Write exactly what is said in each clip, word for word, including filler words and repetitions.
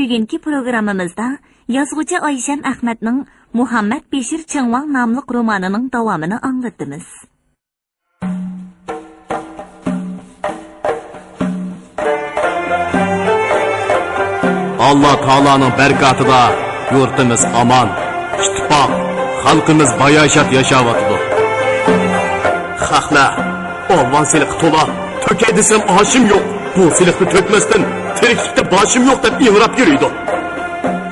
بۈگۈنكى پروگراممىمىزدا يازغۇچى ئايشەم ئەخمەتنىڭ مۇھەممەد بېشىر چىڭۋاڭ ناملىق رومانىنىڭ داۋامىنى ئاڭلىتىمىز. ئاللا تائالانىڭ بەرىكاتىدا يۇرتىمىز ئامان، ئىتتىپاق، خەلقىمىز باياشات ياشاۋاتىدۇ. خەقلەر ئالۋان سېلىققا تولا، تۆكەي دېسەم ئاشىم يوق، بۇ سېلىقنى تۆكمەستىن تىرىكلىكتە باشىم يوق دەپ ئىڭراپ يۈرىدۇ.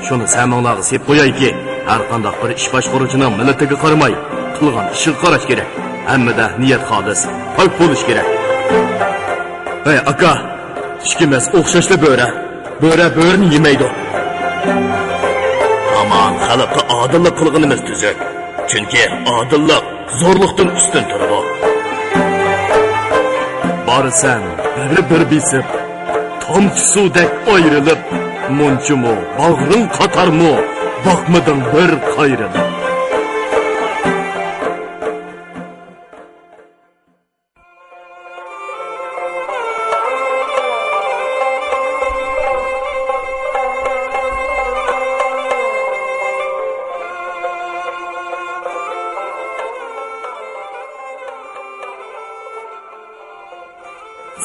شۇنى سەمىڭلارغا سېلىپ قويايكى، ھەرقانداق بىر ئىش باشقۇرغۇچىنىڭ مىللىتىگە قارىماي، قىلغان ئىشىغا قاراش كېرەك. ھەممىدە نىيەت خالىس، پاك بولۇش كېرەك. ھەي ئاكا، ئىككىمىز ئوخشاشلا بۆرە. بۆرە بۆرىنى يېمەيدۇ. ھامان خەلققە ئادىللىق قىلغىنىمىز تۈزۈك. چۈنكى ئادىللىق زورلۇقتىن ئۈستۈن تۇرىدۇ. بارىسەن بىر-بىر بېسىپ، تامچە سۇدەك ئايرىلىپ، مۇنچىمۇ باغرىڭ قاتارمۇ، باقمىدىڭ بىر قايرىلىپ.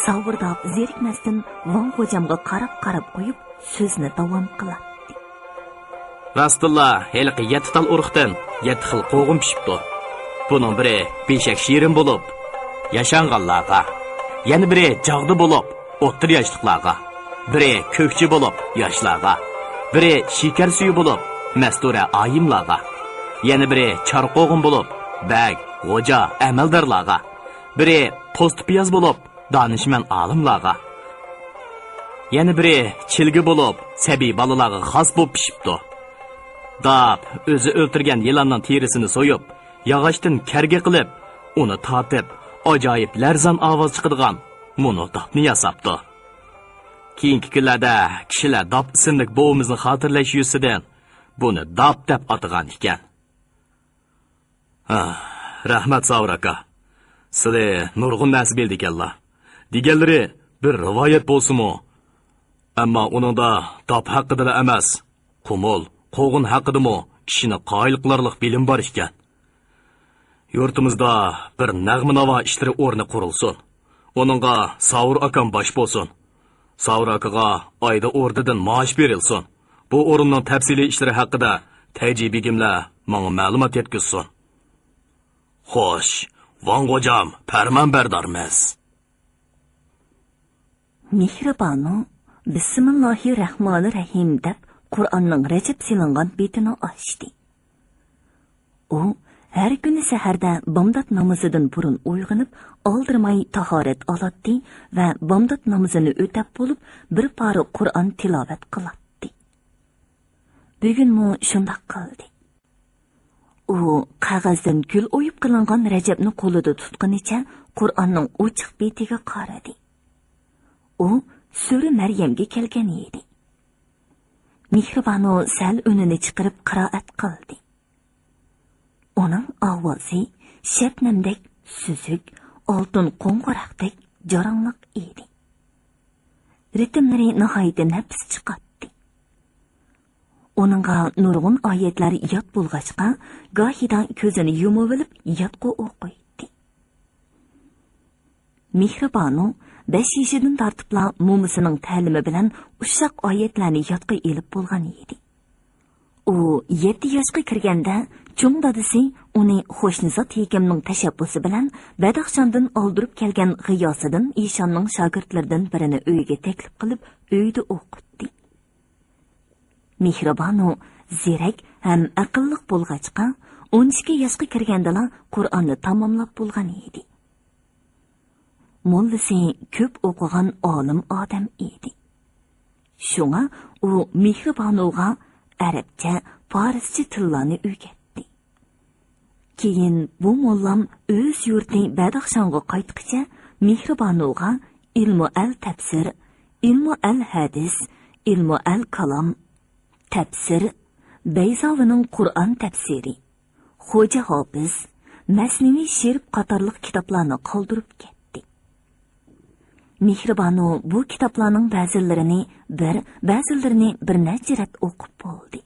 ساۋۇرداپ زېرىكمەستىن ۋاڭ غوجامغا قاراپ-قاراپ قويۇپ، سۆزىنى داۋام قىلاتتى. راستتىنلا، ھېلىقى يەتتە تال ئۇرۇقتىن يەتتە خىل قوغۇن پىشىپتۇ. بۇنىڭ بىرى بېشەك شېرىن بولۇپ، ياشانغانلارغا، يەنە بىرى جاغدا بولۇپ، ئوتتۇرا ياشلىقلارغا، بىرى كۆكچى بولۇپ، ياشلارغا، بىرى شېكەر سۈيى بولۇپ، مەستۇرە ئايىملارغا، يەنە بىرى چار قوغۇن بولۇپ، بەگ، غوجا، ئەمەلدارلارغا، بىرى پوستى پىياز بولۇپ، دانىشمەن ئالىملارغا، يەنە بىرى چىلگە بولۇپ، سەبىي بالىلارغا خاس بولۇپ پىشىپتۇ. داپ ئۆزى ئۆلتۈرگەن يىلاننىڭ تېرىسىنى سويۇپ، ياغاچتىن كەرگە قىلىپ، ئۇنى تارتىپ، ئاجايىپ لەرزان ئاۋاز چىقىدىغان مۇنۇ داپنى ياساپتۇ. كېيىنكى كۈنلەردە كىشىلەر داپ ئىسىملىك بوۋىمىزنى خاتىرىلەش يۈزىسىدىن بۇنى داپ دەپ ئاتىغان ئىكەن. ھا، رەھمەت، ساۋۇر ئاكا. سىلى نۇرغۇن نەرسە بىلىدىكەنلا. دېگەنلىرى بىر رىۋايەت بولسىمۇ، ئەمما ئۇنىڭدا داپ ھەققىدىلا ئەمەس، قۇمۇل، قوغۇن ھەققىدىمۇ كىشىنى قايىل قىلارلىق بىلىم بار ئىكەن. يۇرتىمىزدا بىر نەغمە-ناۋا ئىشلىرى ئورنى قۇرۇلسۇن. ئۇنىڭغا ساۋۇر ئاكام باش بولسۇن. ساۋۇر ئاكىغا ئايدا ئوردىدىن مائاش بېرىلسۇن. بۇ ئورۇننىڭ تەپسىلىي ئىشلىرى ھەققىدە تەيجى بېگىملەر ماڭا مەلۇمات يەتكۈزسۇن. خوش، ۋاڭ غوجام، پەرمانبەردارمىز. مېھرىبانۇ بىسمىللاھىررەھمانىر رەھىم دەپ قۇرئاننىڭ رەجەپ سېلىنغان بېتىنى ئاچتى. ئۇ ھەر كۈنى سەھەردە بامدات نامىزىدىن بۇرۇن ئويغىنىپ، ئالدىرىماي تاھارەت ئالاتتى ۋە بامدات نامىزىنى ئۆتەپ بولۇپ، بىر پارە قۇرئان تىلاۋەت قىلاتتى. بۈگۈنمۇ شۇنداق قىلدى. ئۇ قەغەزدىن گۈل ئويۇپ قىلىنغان رەجەپنى قولىدا تۇتقىنىچە قۇرئاننىڭ ئوچۇق بېتىگە قارىدى. ئۇ سۈرە مەريەمگە كەلگەن ئىدى. مېھرىبانۇ سەل ئۈنىنى چىقىرىپ قىرائەت قىلدى. ئۇنىڭ ئاۋازى شەبنەمدەك سۈزۈك، ئالتۇن قوڭغۇراقتەك جاراڭلىق ئىدى. رىتىملىرى ناھايىتى نەپىس چىقاتتى. ئۇنىڭغا نۇرغۇن ئايەتلەر يات بولغاچقا، گاھىدا كۆزىنى يۇمۇۋېلىپ ياتقا ئوقۇيتتى. مېھرىبانۇ بەش يېشىدىن تارتىپلا مومىسىنىڭ تەلىمى بىلەن ئۇششاق ئايەتلەرنى ياتقا ئېلىپ بولغان ئىدى. ئۇ يەتتە ياشقا كىرگەندە، چوڭ دادىسى ئۇنى خوشنىزات ھېكىمنىڭ تەشەببۇسى بىلەن بەدەخشاندىن ئالدۇرۇپ كەلگەن غىياسىدىن ئىشاننىڭ شاگىرتلىرىدىن بىرىنى ئۆيىگە تەكلىپ قىلىپ، ئۆيدە ئوقۇتتى. مېھرىبانۇ زېرەك ھەم ئەقىللىق بولغاچقا، ئون ئىككى ياشقا كىرگەندىلا قۇرئاننى تاماملاپ بولغان ئىدى. موللىسى كۆپ ئوقۇغان ئالىم ئادەم ئىدى. شۇڭا ئۇ مېھرىبانۇغا ئەرەبچە، پارسچە تىللارنى ئۆگەتتى. كېيىن بۇ موللام ئۆز يۇرتى بەدەخشانغا قايتقىچە مېھرىبانۇغا ئىلمۇ ئەل تەپسىر، ئىلمۇ ئەل ھەدىس، ئىلمۇ ئەل كالام، تەپسىر، بەيزاۋىنىڭ قۇرئان تەپسىرى، خوجا ھاپىز، مەسنىۋى شېرىپ قاتارلىق كىتابلارنى قالدۇرۇپ كەتتى. مېھرىبانۇ بۇ كىتابلارنىڭ بەزىلىرىنى بىر، بەزىلىرىنى بىر نەچچە رەت ئوقۇپ بولدى.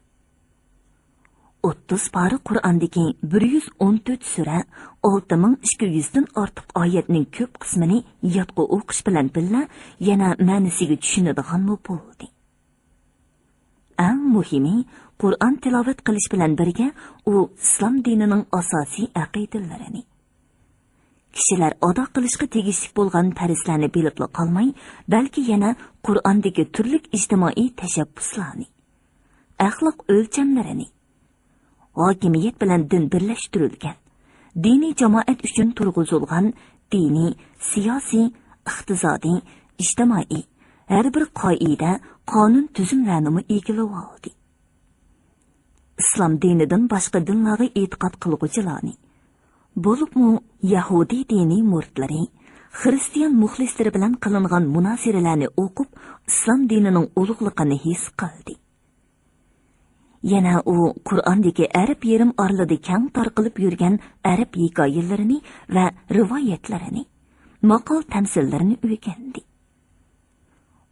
ئوتتۇز پارە قۇرئاندىكى بىر يۈز ئون تۆت سۈرە، ئالتە مىڭ ئىككى يۈزدىن ئارتۇق ئايەتنىڭ كۆپ قىسمىنى يادقا ئوقۇش بىلەن بىللە، يەنە مەنىسىگە چۈشىنىدىغانمۇ بولدى. ئەڭ مۇھىمى، قۇرئان تىلاۋەت قىلىش بىلەن بىرگە، ئۇ ئىسلام دىنىنىڭ ئاساسىي ئەقىدىلىرىنى، كىشىلەر ئادا قىلىشقا تېگىشلىك بولغان پەرزلەرنى بىلىپلا قالماي، بەلكى يەنە قۇرئاندىكى تۈرلۈك ئىجتىمائىي تەشەببۇسلارنى، ئەخلاق ئۆلچەملىرىنى، ھاكىمىيەت بىلەن دىن بىرلەشتۈرۈلگەن، دىنىي جامائەت ئۈچۈن تۇرغۇزۇلغان دىنىي، سىياسىي، ئىقتىسادىي، ئىجتىمائىي ھەر بىر قائىدە، قانۇن تۈزۈملەرنىمۇ ئىگىلىۋالدى. ئىسلام دىنىدىن باشقا دىنلارغا ئېتىقاد قىلغۇچىلارنى، بولۇپمۇ يەھۇدىي دىنىي مۇرىتلىرى، خىرىستىيان مۇخلىسلىرى بىلەن قىلىنغان مۇنازىرىلەرنى ئوقۇپ، ئىسلام دىنىنىڭ ئۇلۇغلۇقىنى ھېس قىلدى. يەنە ئۇ قۇرئاندىكى ئەرەب يېرىم ئارىلىدا كەڭ تارقىلىپ يۈرگەن ئەرەب ھېكايىلىرىنى ۋە رىۋايەتلىرىنى، ماقال تەمسىللىرىنى ئۆگەندى.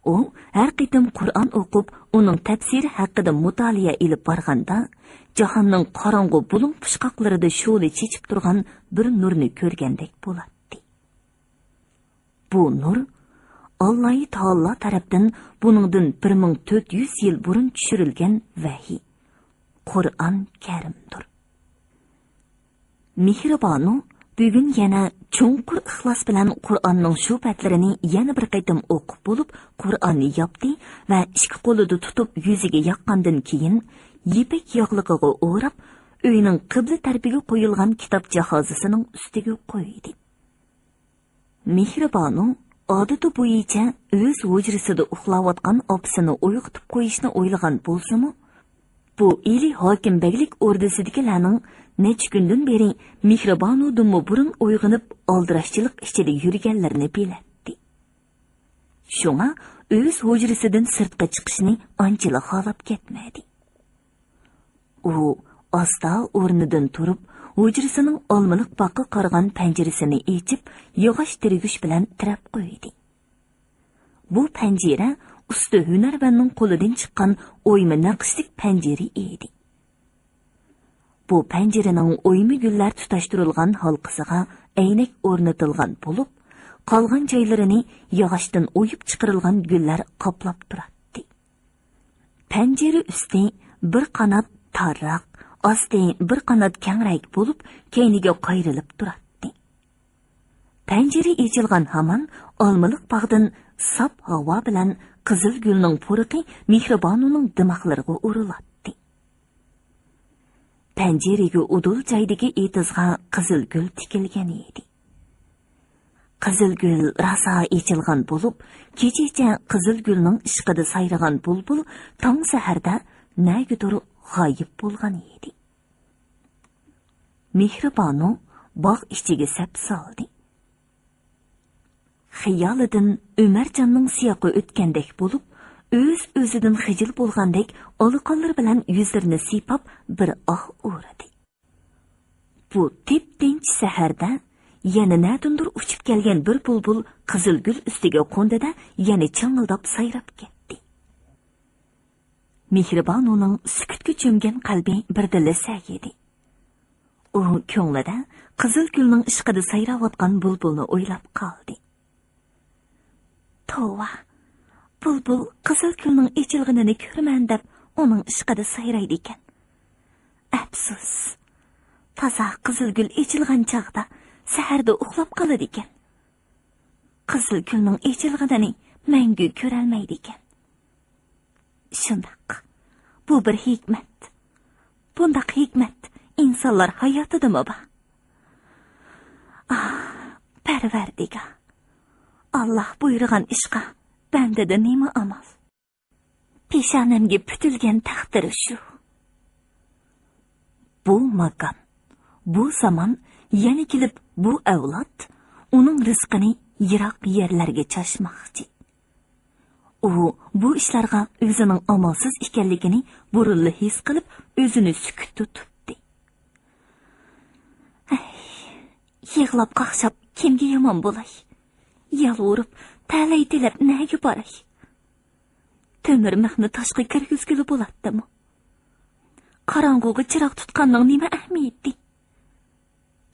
ئۇ ھەر قېتىم قۇرئان ئوقۇپ، ئۇنىڭ تەپسىرى ھەققىدە مۇتالىئە ئېلىپ بارغاندا، جاھاننىڭ قاراڭغۇ بۇلۇڭ پۇچقاقلىرىدا شولە چېچىپ تۇرغان بىر نۇرنى كۆرگەندەك بولاتتى. بۇ نۇر ئاللاھى تائالا تەرەپتىن بۇنىڭدىن بىر مىڭ تۆت يۈز يىل بۇرۇن چۈشۈرۈلگەن ۋەھىي، قۇرئان كەرىمدۇر. مېھرىبانۇ بۈگۈن يەنە چوڭقۇر ئىخلاس بىلەن قۇرئاننىڭ شۇ بەتلىرىنى يەنە بىر قېتىم ئوقۇپ بولۇپ، قۇرئاننى ياپتى ۋە ئىككى قولىدا تۇتۇپ يۈزىگە ياققاندىن كېيىن، يىپەك ياغلىقىغا ئوراپ، ئۆينىڭ قىبلە تەرىپىگە قويۇلغان كىتاب جاھازىسىنىڭ ئۈستىگە قويدى. مېھرىبانۇ ئادىتى بويىچە ئۆز ھۇجرىسىدا ئۇخلاۋاتقان ئاپىسىنى ئويغىتىپ قويۇشنى ئويلىغان بولسىمۇ، بۇ ئىلى ھاكىم بەگلىك ئوردىسىدىكىلەرنىڭ نەچچە كۈندىن بېرى مېھرىبانۇدىنمۇ بۇرۇن ئويغىنىپ، ئالدىراشچىلىق ئىچىدە يۈرگەنلىرىنى بىلەتتى. شۇڭا ئۆز ھۇجرىسىدىن سىرتقا چىقىشنى ئانچىلا خالاپ كەتمەيدى. ئۇ ئاستا ئورنىدىن تۇرۇپ، ھۇجرىسىنىڭ ئالمىلىق باغقا قارىغان پەنجىرىسىنى ئېچىپ، ياغاچ تىرىگۈچ بىلەن تىرەپ قويدى. بۇ پەنجىرە ئۇستا ھۈنەرۋەننىڭ قولىدىن چىققان ئويما نەقىشلىك پەنجىرە ئىدى. بۇ پەنجىرىنىڭ ئويما گۈللەر تۇتاشتۇرۇلغان ھالقىسىغا ئەينەك ئورنىتىلغان بولۇپ، قالغان جايلىرىنى ياغاچتىن ئويۇپ چىقىرىلغان گۈللەر قاپلاپ تۇراتتى. پەنجىرە ئۈستى بىر قانات تارراق، ئاستى بىر قانات كەڭرەك بولۇپ، كەينىگە قايرىلىپ تۇراتتى. پەنجىرە ئېچىلغان ھامان ئالمىلىق باغدىن ساپ ھاۋا بىلەن قىزىل گۈلنىڭ پۇرىقى مېھرىبانۇنىڭ دىماغلىرىغا ئۇرۇلاتتى. پەنجىرىگە ئۇدۇل جايدىكى ئېتىزغا قىزىل گۈل تىكىلگەن ئىدى. قىزىل گۈل راسا ئېچىلغان بولۇپ، كېچىچە قىزىل گۈلنىڭ ئىشقىدا سايرىغان بۇلبۇل تاڭ سەھەردە نەگىدۇر غايىب بولغان ئىدى. مېھرىبانۇ باغ ئىچىگە سەپ سالدى. خىيالىدىن ئۆمەرجاننىڭ سىياقى ئۆتكەندەك بولۇپ، ئۆز-ئۆزىدىن خىجىل بولغاندەك ئالىقانلىرى بىلەن يۈزلىرىنى سىيپاپ بىر ئاھ ئۇردى. بۇ تىپتىنچ سەھەردە يەنە نەدىندۇر ئۇچۇپ كەلگەن بىر بۇلبۇل قىزىل گۈل ئۈستىگە قوندى-دە، يەنە چىڭىلداپ سايراپ كەتتى. مېھرىبانۇنىڭ سۈكۈتكە چۆمگەن قەلبى بىردىنلا سەگىدى. ئۇ كۆڭلىدە قىزىل گۈلنىڭ ئىشقىدا سايراۋاتقان بۇلبۇلنى ئويلاپ قالدى. توۋا، بۇلبۇل قىزىل گۈلنىڭ ئېچىلغىنىنى كۆرىمەن دەپ ئۇنىڭ ئىشقىدا سايرايدىكەن. ئەپسۇس، تازا قىزىل گۈل ئېچىلغان چاغدا سەھەردە ئۇخلاپ قالىدىكەن. قىزىل گۈلنىڭ ئېچىلغىنىنى مەڭگۈ كۆرەلمەيدىكەن. شۇنداق. بۇ بىر ھېكمەت. بۇنداق ھېكمەت ئىنسانلار ھاياتىدىمۇ بار؟ ئاھ، پەرۋەردىگار. ئاللاھ بۇيرۇغان ئىشقا بەندىدە نېمە ئامال؟ پېشانەمگە پۈتۈلگەن تەقدىر شۇ. بۇ ماكان، بۇ زامان، يەنە كېلىپ بۇ ئەۋلاد ئۇنىڭ رىزقىنى يىراق يەرلەرگە چاچماقچى. ئۇ بۇ ئىشلارغا ئۆزىنىڭ ئامالسىز ئىكەنلىكىنى بۇرۇنلا ھېس قىلىپ، ئۆزىنى سۈكۈتتە تۇتتى. ھەي، يىغلاپ قاقشاپ كىمگە يامان بولاي؟ يالۋۇرۇپ تەلەي تىلەپ نەگە باراي؟ تۆمۈر مىخنى تاشقا كىرگۈزگىلى بولاتتىمۇ؟ قاراڭغۇغا چىراغ تۇتقاننىڭ نېمە ئەھمىيىتى؟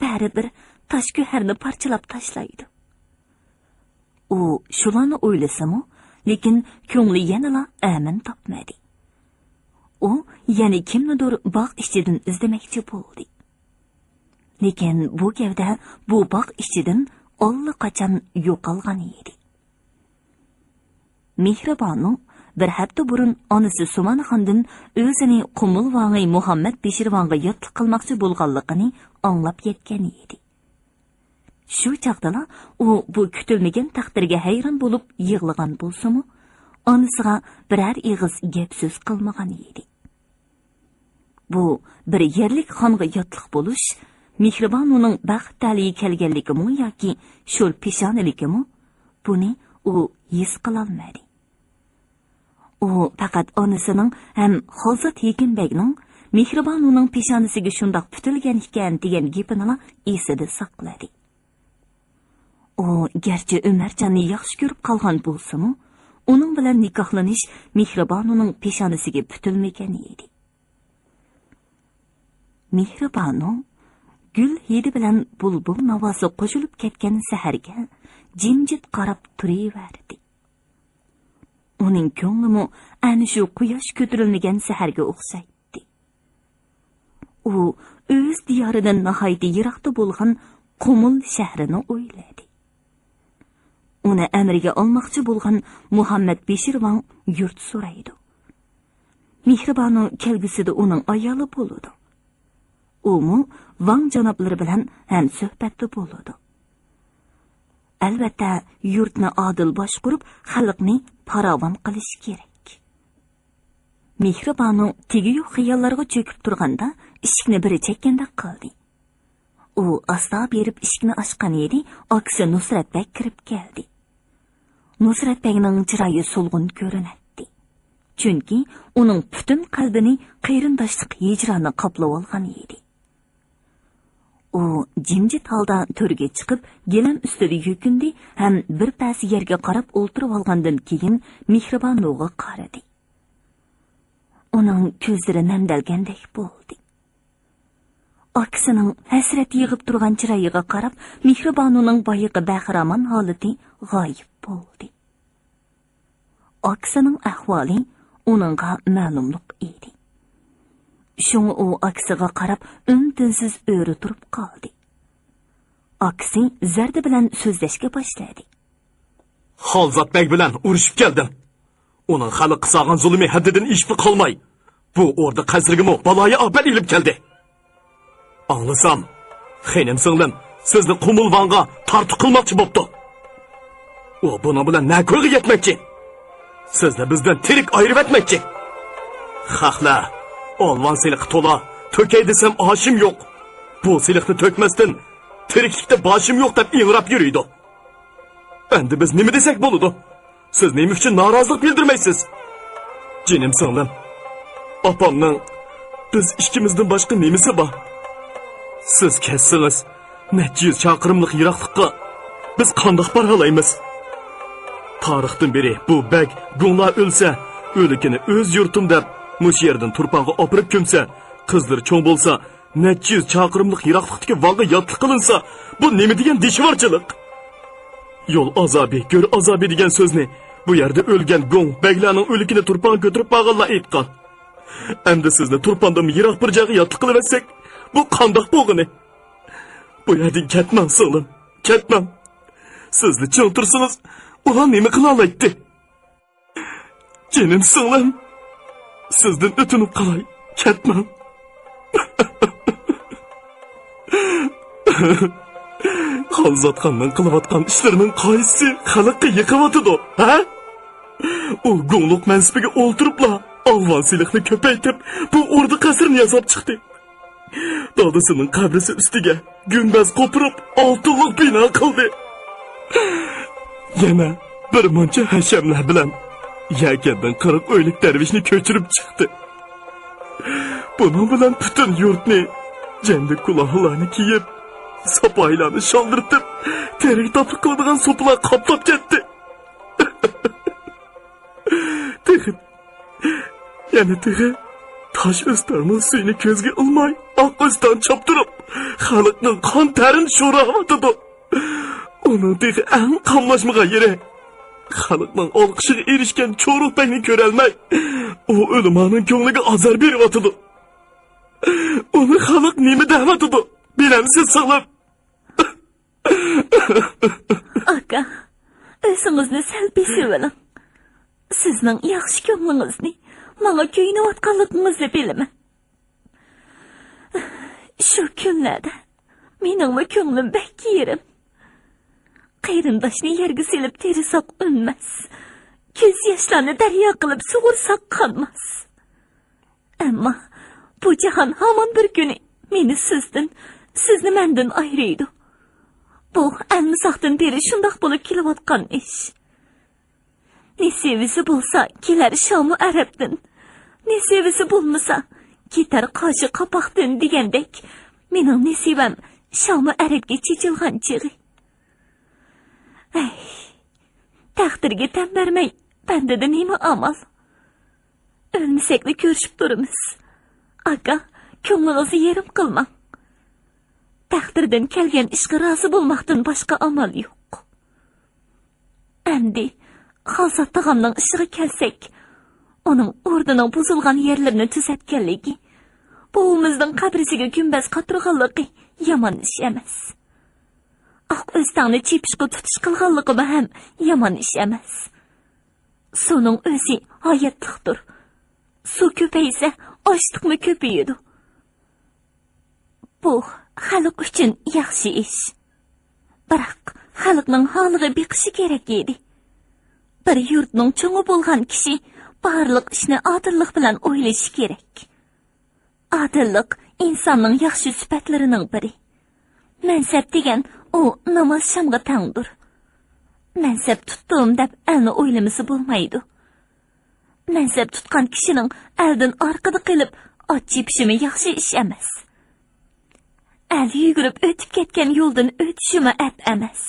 بەرىبىر تاش گۆھەرنى پارچىلاپ تاشلايدۇ. ئۇ شۇلارنى ئويلىسىمۇ، لېكىن كۆڭلى يەنىلا ئەمىن تاپمىدى. ئۇ يەنە كىمنىدۇر باغ ئىچىدىن ئىزدىمەكچى بولدى. لېكىن بۇ گەۋدە بۇ باغ ئىچىدىن ئاللىقاچان يوقالغان ئىدى. مېھرىبانۇ بىر ھەپتە بۇرۇن ئانىسى سۇمانخاندىن ئۆزىنى قۇمۇل ۋاڭى مۇھەممەد بېشىرۋانغا ياتلىق قىلماقچى بولغانلىقىنى ئاڭلاپ يەتكەن ئىدى. شۇ چاغدىلا ئۇ بۇ كۈتۈلمىگەن تەقدىرگە ھەيران بولۇپ يىغلىغان بولسىمۇ، ئانىسىغا بىرەر ئېغىز گەپ سۆز قىلمىغان ئىدى. بۇ بىر يەرلىك خانغا ياتلىق بولۇش مېھرىبانۇنىڭ بەخت تەلىيى كەلگەنلىكىمۇ ياكى شور پېشانىلىكىمۇ، بۇنى ئۇ ھېس قىلالمىدى. ئۇ پەقەت ئانىسىنىڭ ھەم خالزات ھېكىم بەگنىڭ مېھرىبانۇنىڭ پېشانىسىگە شۇنداق پۈتۈلگەن ئىكەن دېگەن گېپىنىلا ئېسىدە ساقلىدى. ئۇ گەرچە ئۆمەرجاننى ياخشى كۆرۈپ قالغان بولسىمۇ، ئۇنىڭ بىلەن نىكاھلىنىش مېھرىبانۇنىڭ پېشانىسىگە پۈتۈلمىگەن ئىدى. مېھرىبانۇ گۈل ھىدى بىلەن بۇلبۇل ناۋاسى قوشۇلۇپ كەتكەن سەھەرگە جىمجىت قاراپ تۇرۇۋەردى. ئۇنىڭ كۆڭلىمۇ ئەنە شۇ قۇياش كۆتۈرۈلمىگەن سەھەرگە ئوخشايتتى. ئۇ ئۆز دىيارىدىن ناھايىتى يىراقتا بولغان قۇمۇل شەھىرىنى ئويلىدى. ئۇنى ئەمرىگە ئالماقچى بولغان مۇھەممەد بېشىر ۋاڭ يۇرت سورايدۇ. مېھرىبانۇ كەلگۈسىدە ئۇنىڭ ئايالى بولىدۇ. ئۇمۇ ۋاڭ جانابلىرى بىلەن ھەمسۆھبەتتە بولىدۇ. ئەلۋەتتە، يۇرتنى ئادىل باشقۇرۇپ، خەلقنى پاراۋان قىلىش كېرەك. مېھرىبانۇ تېگى يوق خىياللارغا چۆكۈپ تۇرغاندا، ئىشىكنى بىرى چەككەندەك قىلدى. ئۇ ئاستا بېرىپ ئىشىكنى ئاچقان ئىدى، ئاكىسى نۇسرەت بەگ كىرىپ كەلدى. نۇسرەت بەگنىڭ چىرايى سولغۇن كۆرۈنەتتى. چۈنكى ئۇنىڭ پۈتۈن قەلبىنى قېرىنداشلىق ھىجرانى قاپلىۋالغان ئىدى. ئۇ جىمجىت ھالدا تۆرگە چىقىپ، گىلەم ئۈستىدە يۈكۈندى ھەم بىر پەس يەرگە قاراپ ئولتۇرۇۋالغاندىن كېيىن، مېھرىبانۇغا قارىدى. ئۇنىڭ كۆزلىرى نەمدەلگەندەك بولدى. ئاكىسىنىڭ ھەسرەت يىغىپ تۇرغان چىرايىغا قاراپ، مېھرىبانۇنىڭ بايىقى بەخىرامان ھالىتى غايىب بولدى. ئاكىسىنىڭ ئەھۋالى ئۇنىڭغا مەلۇملۇق ئىدى. شۇڭا ئۇ ئاكىسىغا قاراپ ئۈن-تىنسىز ئۆرە تۇرۇپ قالدى. ئاكىسى زەردە بىلەن سۆزلەشكە باشلىدى. خالزات بەگ بىلەن ئۇرۇشۇپ كەلدىم. ئۇنىڭ خەلققە سالغان زۇلۇمى ھەددىدىن ئېشىپلا قالماي، بۇ ئوردا قەسرىگىمۇ بالايىئاپەت ئېلىپ كەلدى. ئاڭلىسام، خېنىم سىڭلىم سىزنى قۇمۇل ۋاڭغا تارتۇق قىلماقچى بوپتۇ. ئۇ بۇنىڭ بىلەن نەكويغا يەتمەكچى. سىزنى بىزدىن تىرىك ئايرىۋەتمەكچى. خەقلەر ئالۋان سېلىققا تولا، تۆكەي دېسەم ئاشىم يوق. بۇ سېلىقنى تۆكمەستىن تىرىكلىكتە باشىم يوق دەپ ئىڭراپ يۈرىدۇ. ئەمدى بىز نېمە دېسەك بولىدۇ؟ سىز نېمە ئۈچۈن نارازىلىق بىلدۈرمەيسىز؟ جېنىم سىڭلىم، ئاپامنىڭ بىز ئىككىمىزدىن باشقا نېمىسى بار؟ سىز كەتسىڭىز، نەچچە يۈز چاقىرىملىق يىراقلىققا بىز قانداق بارالايمىز؟ تارىختىن بېرى بۇ بەگ گۇڭلار ئۆلسە، ئۆلۈكىنى ئۆز يۇرتۇم دەپ، مۇشۇ يەردىن تۇرپانغا ئاپىرىپ كۆمسە، قىزلىرى چوڭ بولسا، نەچچە يۈز چاقىرىملىق يىراقلىقتىكى ۋاڭغا ياتلىق قىلىنسا، بۇ نېمە دېگەن دىشۋارچىلىق؟ يول ئازابى، گۆر ئازابى دېگەن سۆزنى بۇ يەردە ئۆلگەن گۇڭ بەگلەرنىڭ ئۆلۈكىنى تۇرپانغا كۆتۈرۈپ بارغانلار ئېيتقان. ئەمدى سىزنى تۇرپاندىنمۇ يىراق بىر جايغا ياتلىق قىلىۋەتسەك، بۇ قانداق بولغىنى؟ بۇ يەردىن كەتمەڭ، سىڭلىم، كەتمەڭ. سىزلا چىڭ تۇرسىڭىز، ئۇلار نېمە قىلالايتتى؟ جېنىم سىڭلىم، سىزدىن ئۆتۈنۈپ قالاي، كەتمەڭ. خالزاتخاننىڭ قىلىۋاتقان ئىشلىرىنىڭ قايسىسى خەلققە يېقىۋاتىدۇ، ھە؟ ئۇ گۇڭلۇق مەنسىپىگە ئولتۇرۇپلا ئالۋان سېلىقنى كۆپەيتىپ، بۇ ئوردا قەسرىنى ياساپ چىقتى. دادىسىنىڭ قەبرىسى ئۈستىگە گۈمبەز قوپۇرۇپ، ئالتۇنلۇق بىنا قىلدى. يەنە بىر مۇنچە ھەشەملەر بىلەن يەكەندىن قىرىق ئۆيلۈك دەرۋىشنى كۆچۈرۈپ چىقتى. بۇنىڭ بىلەن پۈتۈن يۇرتنى جەندە كۇلاھلارنى كىيىپ، ساپايىلارنى شالدىرىتىپ، تېرىك تاپلىق قىلىدىغان سوپىلار قاپلاپ كەتتى. تېخى، يەنە تېخى تاش ئۆستەڭنىڭ سۈيىنى كۆزگە ئىلماي، ئاق ئۆستەڭ چاپتۇرۇپ، خەلقنىڭ قان تەرىنى شوراۋاتىدۇ. ئۇنىڭ تېخى ئەڭ قاملاشمىغان يېرى، خەلقنىڭ ئالقىشىغا ئېرىشكەن چورۇق بەگنى كۆرەلمەي، ئۇ ئۆلىمانىڭ كۆڭلىگە ئازار بېرىۋاتىدۇ. ئۇنى خەلق نېمە دەۋاتىدۇ، بىلەمسىز سىڭلىم؟ ئاكا، ئۆزىڭىزنى سەل بېسىۋېلىڭ. سىزنىڭ ياخشى كۆڭلىڭىزنى، ماڭا كۆيۈنۈۋاتقانلىقىڭىزنى بىلىمەن. شۇ كۈنلەردە مېنىڭمۇ كۆڭلۈم بەك يېرىم. قېرىنداشنى يەرگە سېلىپ تېرىساق ئۈنمەس. كۆز ياشلارنى دەريا قىلىپ سۇغۇرساق قانماس. ئەمما بۇ جاھان ھامان بىر كۈنى مېنى سىزدىن، سىزنى مەندىن ئايرىيدۇ. بۇ ئەلمىساقتىن بېرى شۇنداق بولۇپ كېلىۋاتقان ئىش. نېسىۋىسى بولسا كېلەر شامۇ ئەرەبتىن، نېسىۋىسى بولمىسا كېتەر قاشى قاپاقتىن دېگەندەك، مېنىڭ نېسىۋەم شامۇ ئەرەبكە چېچىلغان چېغى. ئەي، تەقدىرگە تەن بەرمەي، بەندىدە نېمە ئامال؟ ئۆلمىسەكلا كۆرۈشۈپ تۇرىمىز. ئاكا، كۆڭلىڭىزنى يېرىم قىلماڭ. تەقدىردىن كەلگەن ئىشقا رازى بولماقتىن باشقا ئامال يوق. ئەمدى خالزات تاغامنىڭ ئىشىغا كەلسەك، ئۇنىڭ ئوردىنىڭ بۇزۇلغان يەرلىرىنى تۈزەتكەنلىكى، بوۋىمىزنىڭ قەبرىسىگە گۈمبەز قاتۇرغانلىقى يامان ئىش ئەمەس. ئاق ئۆستەڭنى چېپىشقا تۇتۇش قىلغانلىقىمۇ ھەم يامان ئىش ئەمەس. سۇنىڭ ئۆزى ھاياتلىقتۇر. سۇ كۆپەيسە، ئاشلىقمۇ كۆپىيىدۇ. بۇ خەلق ئۈچۈن ياخشى ئىش. بىراق، خەلقنىڭ ھالىغا بېقىشى كېرەك ئىدى. بىر يۇرتنىڭ چوڭى بولغان كىشى بارلىق ئىشنى ئادىللىق بىلەن ئويلىشى كېرەك. ئادىللىق ئىنساننىڭ ياخشى سۈپەتلىرىنىڭ بىرى. مەنسەپ دېگەن ئۇ ناماز شامغا تەڭدۇر. مەنسەپ تۇتتۇم دەپ ئەلنى ئويلىمىسا بولمايدۇ. مەنسەپ تۇتقان كىشىنىڭ ئەلدىن ئارقىدا قېلىپ ئات چېپىشىمۇ ياخشى ئىش ئەمەس. ئەل يۈگۈرۈپ ئۆتۈپ كەتكەن يولدىن ئۆتۈشىمۇ ئەپ ئەمەس.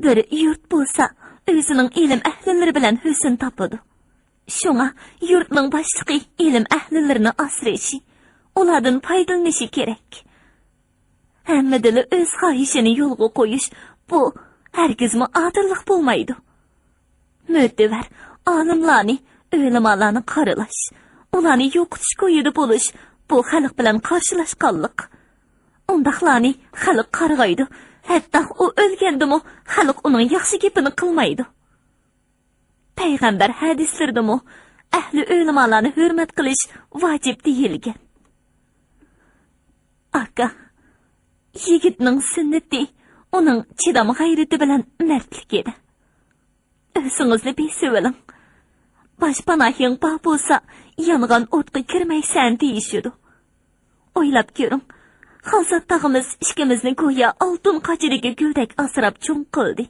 بىر يۇرت بولسا ئۆزىنىڭ ئىلىم ئەھلىلىرى بىلەن ھۆسن تاپىدۇ. شۇڭا يۇرتنىڭ باشلىقى ئىلىم ئەھلىلىرىنى ئاسرىشى، ئۇلاردىن پايدىلىنىشى كېرەك. ھەممىدىلا ئۆز خاھىشىنى يولغا قويۇش، بۇ ھەرگىزمۇ ئادىللىق بولمايدۇ. مۆتىۋەر ئالىملارنى، ئۆلىمالارنى قارىلاش، ئۇلارنى يوقىتىش كويىدا بولۇش، بۇ خەلق بىلەن قارشىلاشقانلىق. ئۇنداقلارنى خەلق قارغايدۇ، ھەتتا ئۇ ئۆلگەندىمۇ خەلق ئۇنىڭ ياخشى گېپىنى قىلمايدۇ. پەيغەمبەر ھەدىسلىرىدىمۇ ئەھلى ئۆلىمالارنى ھۆرمەت قىلىش ۋاجىپ دېيىلگەن. ئاكا، يىگىتنىڭ سۈننىتى ئۇنىڭ چىدام غەيرىتى بىلەن مەردلىكىدە. ئۆزىڭىزنى بېسىۋېلىڭ. باش پاناھىڭ بار بولسا، يانغان ئوتقا كىرمەيسەن دېيىشىدۇ. ئويلاپ كۆرۈڭ، خالزات تاغىمىز ئىككىمىزنى گويا ئالتۇن قاچىدىكى گۈلدەك ئاسراپ چوڭ قىلدى.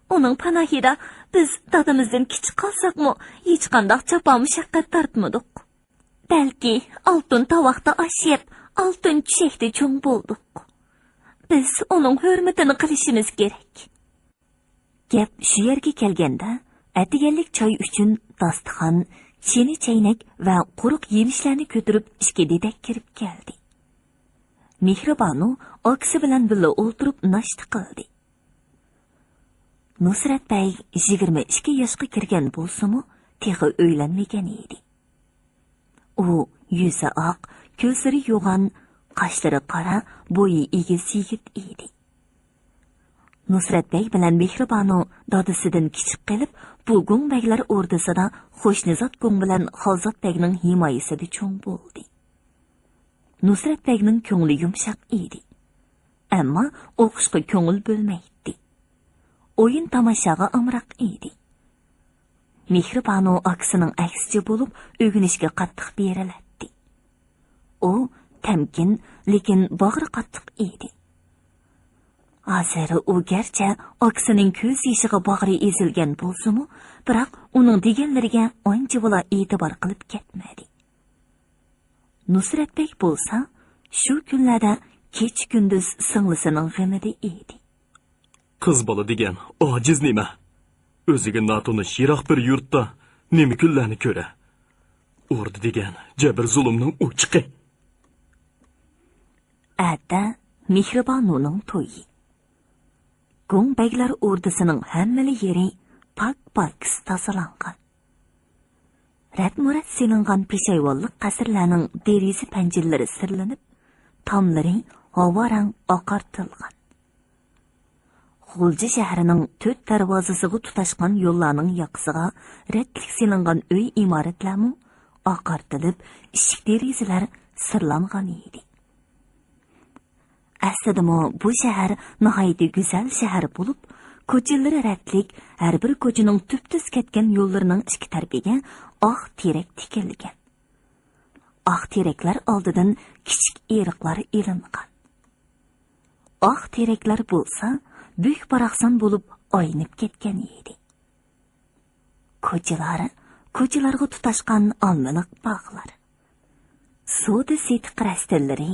ئۇنىڭ پاناھىدا بىز دادىمىزدىن كىچىك قالساقمۇ، ھېچقانداق جاپا مۇشەققەت تارتمىدۇق. بەلكى ئالتۇن تاۋاقتا ئاش يەپ، ئالتۇن چۈشەكتە چوڭ بولدۇق. بىز ئۇنىڭ ھۆرمىتىنى قىلىشىمىز كېرەك. گەپ شۇ يەرگە كەلگەندە، ئەتىگەنلىك چاي ئۈچۈن داستىخان، چىنە چەينەك ۋە قۇرۇق يېمىشلەرنى كۆتۈرۈپ ئىككى دېدەك كىرىپ كەلدى. مېھرىبانۇ ئاكىسى بىلەن بىللە ئولتۇرۇپ ناشتا قىلدى. نۇسرەت بەگ يىگىرمە ئىككى ياشقا كىرگەن بولسىمۇ، تېخى ئۆيلەنمىگەن ئىدى. ئۇ يۈزى ئاق، كۆزلىرى يوغان، قاشلىرى قارا، بويى ئېگىز يىگىت ئىدى. نۇسرەت بەگ بىلەن مېھرىبانۇ دادىسىدىن كىچىك قېلىپ، بۇ گۇڭ بەگلەر ئوردىسىدا خۇشنىزات گۇڭ بىلەن خالزات بەگنىڭ ھىمايىسىدە چوڭ بولدى. نۇسرەت بەگنىڭ كۆڭلى يۇمشاق ئىدى. ئەمما ئوقۇشقا كۆڭۈل بۆلمەيتتى. ئويۇن تاماشاغا ئامراق ئىدى. مېھرىبانۇ ئاكىسىنىڭ ئەكسىچە بولۇپ، ئۆگىنىشكە قاتتىق بېرىلەتتى. ئۇ تەمكىن، لېكىن باغرى قاتتىق ئىدى. ھازىر ئۇ گەرچە ئاكىسىنىڭ كۆز يېشىغا باغرى ئېزىلگەن بولسىمۇ، بىراق ئۇنىڭ دېگەنلىرىگە ئانچە بالا ئېتىبار قىلىپ كەتمىدى. نۇسرەت بەگ بولسا، شۇ كۈنلەردە كېچە-كۈندۈز سىڭلىسىنىڭ غېمىدە ئىدى. قىز بالا دېگەن ئاجىز نېمە؟ ئۆزىگە ناتونۇش يىراق بىر يۇرتتا نېمە كۈنلەرنى كۆرە؟ ئوردا دېگەن جەبىر-زۇلۇمنىڭ ئوچىقى. ئەتە مېھرىبانۇنىڭ تويى. گۇڭ بەگلەر ئوردىسىنىڭ ھەممىلا يېرى پاك-پاكىز تازىلانغان. رەتمۇرەت سېلىنغان پېشايۋانلىق قەسىرلەرنىڭ دېرىزە پەنجىرىلىرى سىرلىنىپ، تاملىرى ھاۋا رەڭ ئاقارتىلغان. غۇلجا شەھىرىنىڭ تۆت دەرۋازىسىغا تۇتاشقان يوللارنىڭ ياقىسىغا رەتلىك سېلىنغان ئۆي ئىمارەتلەرمۇ ئاقارتىلىپ، ئىشىك دېرىزىلەر سىرلانغان ئىدى. ئەسلىدىمۇ بۇ شەھەر ناھايىتى گۈزەل شەھەر بولۇپ، كوچىلىرى رەتلىك، ھەر بىر كوچىنىڭ تۈپتۈز كەتكەن يوللىرىنىڭ ئىككى تەرىپىگە ئاق تېرەك تىكىلگەن. ئاق تېرەكلەر ئالدىدىن كىچىك ئېرىقلار ئېلىنغان. ئاق تېرەكلەر بولسا بۈك-باراقسان بولۇپ ئايلىنىپ كەتكەن ئىدى. كوچىلار، كوچىلارغا تۇتاشقان ئالمىلىق باغلار. سودا-سېتىق رەستىلىرى،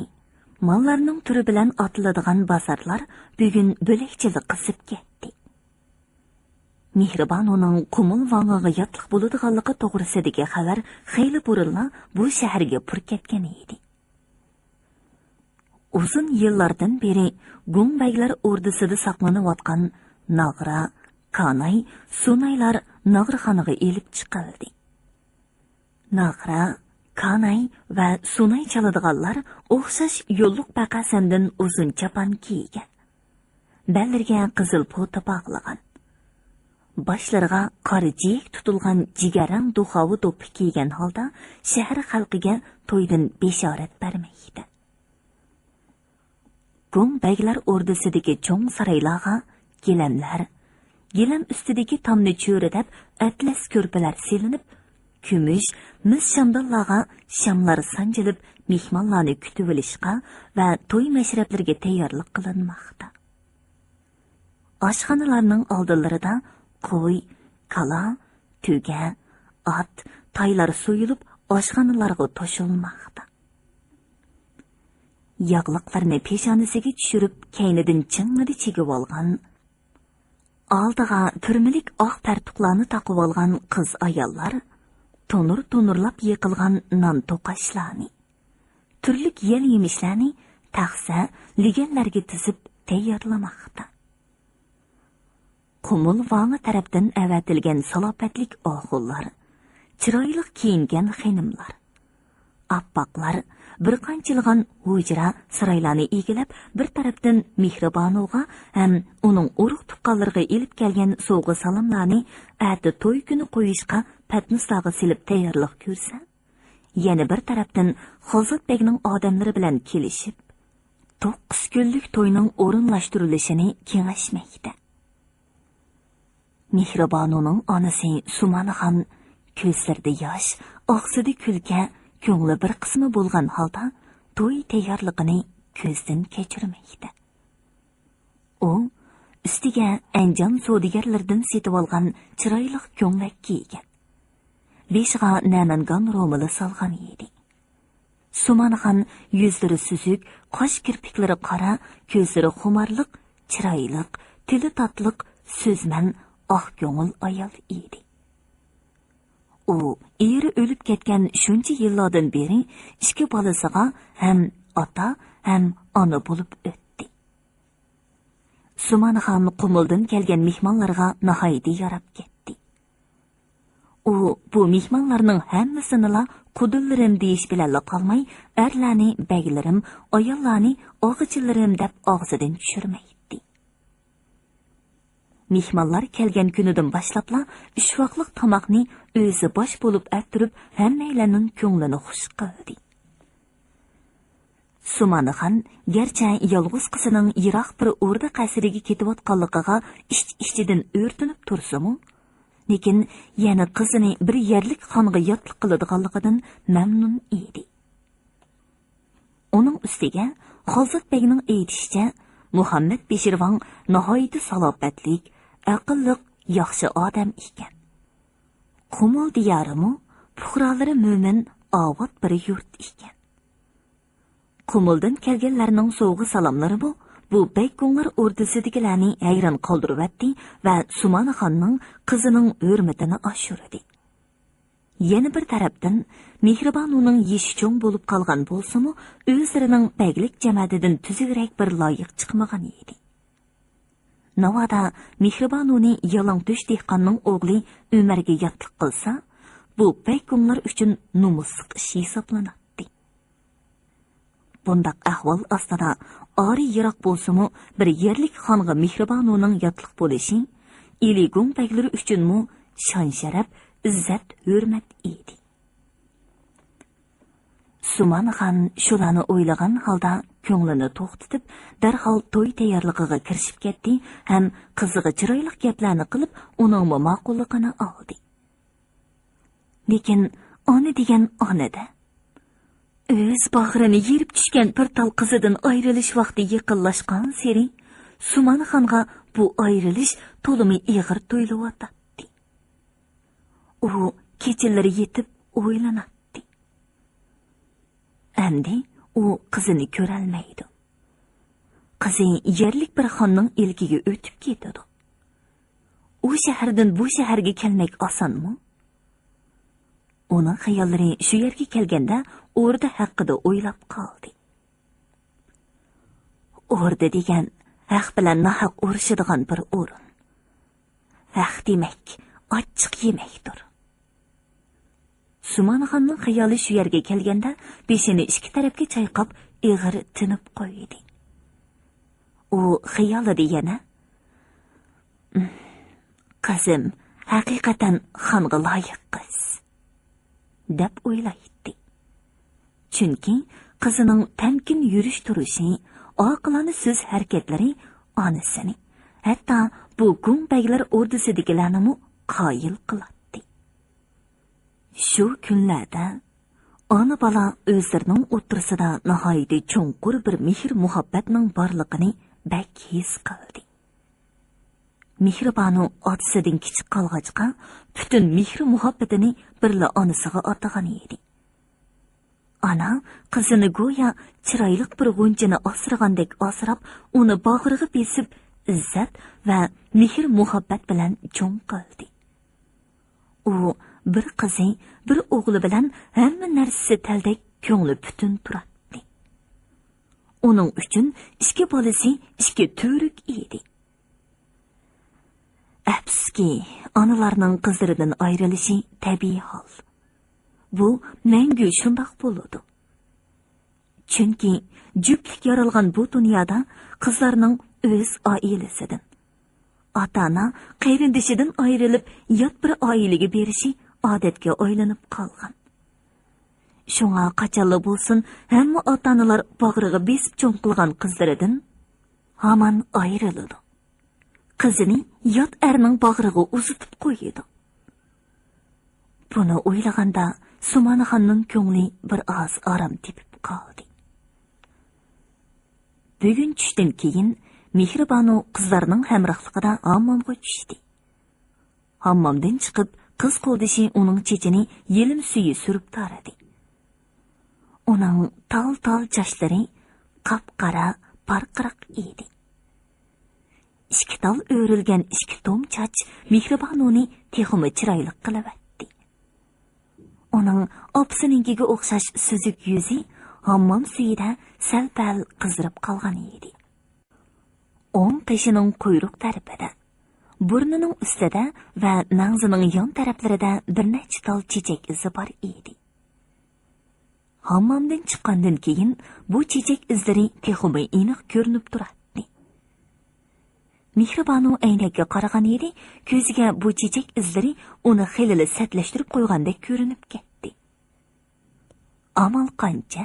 ماللارنىڭ تۈرى بىلەن ئاتىلىدىغان بازارلار بۈگۈن بۆلەكچىلا قىزىپ كەتتى. مېھرىبانۇنىڭ قۇمۇل ۋاڭىغا ياتلىق بولىدىغانلىقى توغرىسىدىكى خەۋەر خېلى بۇرۇنلا بۇ شەھەرگە پۇر كەتكەن ئىدى. ئۇزۇن يىللاردىن بېرى گۇڭ بەگلەر ئوردىسىدا ساقلىنىۋاتقان ناغرا، كاناي، سۇنايلار ناغرىخانىغا ئېلىپ چىقىلدى. ناغرا، كاناي ۋە سۇناي چالىدىغانلار ئوخشاش يوللۇق بەقەسەندىن ئۇزۇن چاپان كىيگەن. بەللىرىگە قىزىل پوتا باغلىغان. باشلىرىغا قارا جىيەك تۇتۇلغان جىگەررەڭ دۇخاۋا دوپپا كىيگەن ھالدا شەھەر خەلقىگە تويدىن بېشارەت بەرمەكتە. گۇڭ بەگلەر ئوردىسىدىكى چوڭ سارايلارغا گىلەملەر، گىلەم ئۈستىدىكى تامنى چۆرىدەپ ئەتلەس كۆرپىلەر سېلىنىپ، كۈمۈش، مىس شامدانلارغا شاملار سانجىلىپ، مېھمانلارنى كۈتۈۋېلىشقا ۋە توي مەشرەپلىرىگە تەييارلىق قىلىنماقتا. ئاشخانىلارنىڭ ئالدىلىرىدا قوي، كالا، تۆگە، ئات، تايلار سويۇلۇپ، ئاشخانىلارغا توشۇلماقتا. ياغلىقلىرىنى پېشانىسىگە چۈشۈرۈپ، كەينىدىن چىڭڭىدە چىگىۋالغان، ئالدىغا پۈرمىلىك ئاق پەرتۇقلارنى تاقىۋالغان قىز-ئاياللار تونۇر-تونۇرلاپ يېقىلغان نان توقاچلارنى، تۈرلۈك يەل-يېمىشلەرنى تەخسە، لېگەنلەرگە تىزىپ تەييارلىماقتا. قۇمۇل ۋاڭى تەرەپتىن ئەۋەتىلگەن سالاپەتلىك ئاخۇنلار، چىرايلىق كىيىنگەن خېنىملار، ئاپپاقلار بىر قانچىلىغان ھۇجرا سارايلارنى ئىگىلەپ، بىر تەرەپتىن مېھرىبانۇغا ھەم ئۇنىڭ ئۇرۇق-تۇغقانلىرىغا ئېلىپ كەلگەن سوۋغا-سالاملارنى ئەتە توي كۈنى قويۇشقا پەتنۇسلارغا سېلىپ تەييارلىق كۆرسە، يەنە بىر تەرەپتىن خالزات بەگنىڭ ئادەملىرى بىلەن كېلىشىپ، توققۇز كۈنلۈك توينىڭ ئورۇنلاشتۇرۇلۇشىنى كېڭەشمەكتە. مېھرىبانۇنىڭ ئانىسى سۇمانخان كۆزلىرىدە ياش، ئاغزىدا كۈلكە، كۆڭلى بىر قىسما بولغان ھالدا توي تەييارلىقىنى كۆزدىن كەچۈرمەكتە. ئۇ ئۈستىگە ئەنجان سودىگەرلىرىدىن سېتىۋالغان چىرايلىق كۆڭلەك كىيگەن. بېشىغا نەمەنگان رومىلى سالغان ئىدى. سۇمانخان يۈزلىرى سۈزۈك، قاش كىرپىكلىرى قارا، كۆزلىرى خۇمارلىق، چىرايلىق، تىلى تاتلىق، سۆزمەن، ئاق كۆڭۈل ئايال ئىدى. ئۇ ئېرى ئۆلۈپ كەتكەن شۇنچە يىللاردىن بېرى ئىككى بالىسىغا ھەم ئاتا، ھەم ئانا بولۇپ ئۆتتى. سۇمانخان قۇمۇلدىن كەلگەن مېھمانلارغا ناھايىتى ياراپ كەتتى. ئۇ بۇ مېھمانلارنىڭ ھەممىسىنىلا قۇدۇنلىرىم دېيىش بىلەنلا قالماي، ئەرلەرنى بەگلىرىم، ئاياللارنى ئاغىچىلىرىم دەپ ئاغزىدىن چۈشۈرمەيتتى. مېھمانلار كەلگەن كۈنىدىن باشلاپلا ئۈچ ۋاقلىق تاماقنى ئۆزى باش بولۇپ ئەتتۈرۈپ، ھەممەيلەننىڭ كۆڭلىنى خۇش قىلدى. سۇمانخان گەرچە يالغۇز قىزىنىڭ يىراق بىر ئوردا قەسرىگە كېتىۋاتقانلىقىغا ئىچ-ئىچىدىن ئۆرتىنىپ تۇرسىمۇ، لېكىن يەنە قىزىنى بىر يەرلىك خانغا ياتلىق قىلىدىغانلىقىدىن مەمنۇن ئىدى. ئۇنىڭ ئۈستىگە خالزات بەگنىڭ ئېيتىشىچە، مۇھەممەد بېشىرۋاڭ ناھايىتى سالاپەتلىك، ئەقىللىق، ياخشى ئادەم ئىكەن. قۇمۇل دىيارىمۇ پۇقرالىرى مۆمىن، ئاۋات بىر يۇرت ئىكەن. قۇمۇلدىن كەلگەنلەرنىڭ سوۋغا-سالاملىرىمۇ بۇ بەگگۇڭلار ئوردىسىدىكىلەرنى ھەيران قالدۇرۇۋەتتى ۋە سۇمانىخاننىڭ قىزىنىڭ ھۆرمىتىنى ئاشۇردى. يەنە بىر تەرەپتىن، مېھرىبانۇنىڭ يېشى چوڭ بولۇپ قالغان بولسىمۇ، ئۆزلىرىنىڭ بەگلىك جەمەتىدىن تۈزۈكرەك بىر لايىق چىقمىغان ئىدى. ناۋادا مېھرىبانۇنى يالاڭتۆش دېھقاننىڭ ئوغلى ئۆمەرگە ياتلىق قىلسا، بۇ بەگگۇڭلار ئۈچۈن نومۇسلۇق ئىش ھېسابلىناتتى. بۇنداق ئەھۋال ئاستىدا ئارى يىراق بولسىمۇ، بىر يەرلىك خانغا مېھرىبانۇنىڭ ياتلىق بولۇشى ئىلىگۇڭ بەگلىرى ئۈچۈنمۇ شان-شەرەپ، ئىززەت-ھۆرمەت ئىدى. سۇمانخان شۇلارنى ئويلىغان ھالدا كۆڭلىنى توختىتىپ، دەرھال توي تەييارلىقىغا كىرىشىپ كەتتى ھەم قىزىغا چىرايلىق گەپلەرنى قىلىپ، ئۇنىڭمۇ ماقۇللۇقىنى ئالدى. لېكىن ئانا دېگەن ئانا-دە. ئۆز باغرىنى يېرىپ چۈشكەن بىر تال قىزىدىن ئايرىلىش ۋاقتى يېقىنلاشقانسېرى، سۇمانخانغا بۇ ئايرىلىش تولىمۇ ئېغىر تۇيۇلۇۋاتاتتى. ئۇ كېچىلىرى يېتىپ ئويلىناتتى. ئەمدى ئۇ قىزىنى كۆرەلمەيدۇ. قىزى يەرلىك بىر خاننىڭ ئىلكىگە ئۆتۈپ كېتىدۇ. ئۇ شەھەردىن بۇ شەھەرگە كەلمەك ئاسانمۇ؟ ئۇنىڭ خىياللىرى شۇ يەرگە كەلگەندە ئوردا ھەققىدە ئويلاپ قالدى. ئوردا دېگەن ھەق بىلەن ناھەق ئۇرۇشىدىغان بىر ئورۇن. ھەق دېمەك، ئاچچىق يېمەكتۇر. سۇمانخاننىڭ خىيالى شۇ يەرگە كەلگەندە، بېشىنى ئىككى تەرەپكە چايقاپ، ئېغىر تىنىپ قويدى. ئۇ خىيالىدا يەنە، «قىزىم ھەقىقەتەن خانغا لايىق قىز» دەپ ئويلايتتى. چۈنكى قىزىنىڭ تەمكىن يۈرۈش-تۇرۇشى، ئاقىلانە سۆز-ھەرىكەتلىرى ئانىسىنى، ھەتتا بۇ گۇڭ بەگلەر ئوردىسىدىكىلەرنىمۇ قايىل قىلاتتى. شۇ كۈنلەردە ئانا-بالا ئۆزلىرىنىڭ ئوتتۇرىسىدا ناھايىتى چوڭقۇر بىر مېھىر-مۇھەببەتنىڭ بارلىقىنى بەك ھېس قىلدى. مېھرىبانۇ ئاتىسىدىن كىچىك قالغاچقا، پۈتۈن مېھرى-مۇھەببىتىنى بىرلا ئانىسىغا ئاتىغان ئىدى. ئانا قىزىنى گويا چىرايلىق بىر غۇنچىنى ئاسرىغاندەك ئاسراپ، ئۇنى باغرىغا بېسىپ، ئىززەت ۋە مېھىر-مۇھەببەت بىلەن چوڭ قىلدى. ئۇ بىر قىزى، بىر ئوغلى بىلەن ھەممە نەرسىسى تەلدەك كۆڭلى پۈتۈن تۇراتتى. ئۇنىڭ ئۈچۈن ئىككى بالىسى ئىككى تۈۋرۈك ئىدى. ئەپسۇسكى، ئانىلارنىڭ قىزلىرىدىن ئايرىلىشى تەبىئىي ھال. بۇ مەڭگۈ شۇنداق بولىدۇ. چۈنكى جۈپلۈك يارالغان بۇ دۇنيادا قىزلارنىڭ ئۆز ئائىلىسىدىن، ئاتا-ئانا، قېرىندىشىدىن ئايرىلىپ، يات بىر ئائىلىگە بېرىشى ئادەتكە ئايلىنىپ قالغان. شۇڭا قاچانلا بولسۇن، ھەممە ئاتا-ئانىلار باغرىغا بېسىپ چوڭ قىلغان قىزلىرىدىن ھامان ئايرىلىدۇ. قىزىنى يات ئەرنىڭ باغرىغا ئۇزىتىپ قويىدۇ. بۇنى ئويلىغاندا سۇمانخاننىڭ كۆڭلى بىر ئاز ئارام تېپىپ قالدى. بۈگۈن چۈشتىن كېيىن مېھرىبانۇ قىزلارنىڭ ھەمراھلىقىدا ھاممامغا چۈشتى. ھاممامدىن چىقىپ، قىز قولدىشى ئۇنىڭ چېچىنى يېلىم سۈيى سۈرۈپ تارىدى. ئۇنىڭ تال-تال چاچلىرى قاپقارا پارقىراق ئىدى. ئىككى تال ئۆرۈلگەن ئىككى توم چاچ مېھرىبانۇنى تېخىمۇ چىرايلىق قىلىۋەتتى. ئۇنىڭ ئاپىسىنىڭكىگە ئوخشاش سۈزۈك يۈزى ھاممام سۈيىدە سەل-پەل قىزىرىپ قالغان ئىدى. ئوڭ قېشىنىڭ قۇيرۇق تەرىپىدە، بۇرنىنىڭ ئۈستىدە ۋە مەڭزىنىڭ يان تەرەپلىرىدە بىر نەچچە تال چېچەك ئىزى بار ئىدى. ھاممامدىن چىققاندىن كېيىن بۇ چېچەك ئىزلىرى تېخىمۇ ئېنىق كۆرۈنۈپ تۇراتتى. مېھرىبانۇ ئەينەككە قارىغان ئىدى، كۆزىگە بۇ چېچەك ئىزلىرى ئۇنى خېلىلا سەتلەشتۈرۈپ قويغاندەك كۆرۈنۈپ كەتتى. ئامال قانچە؟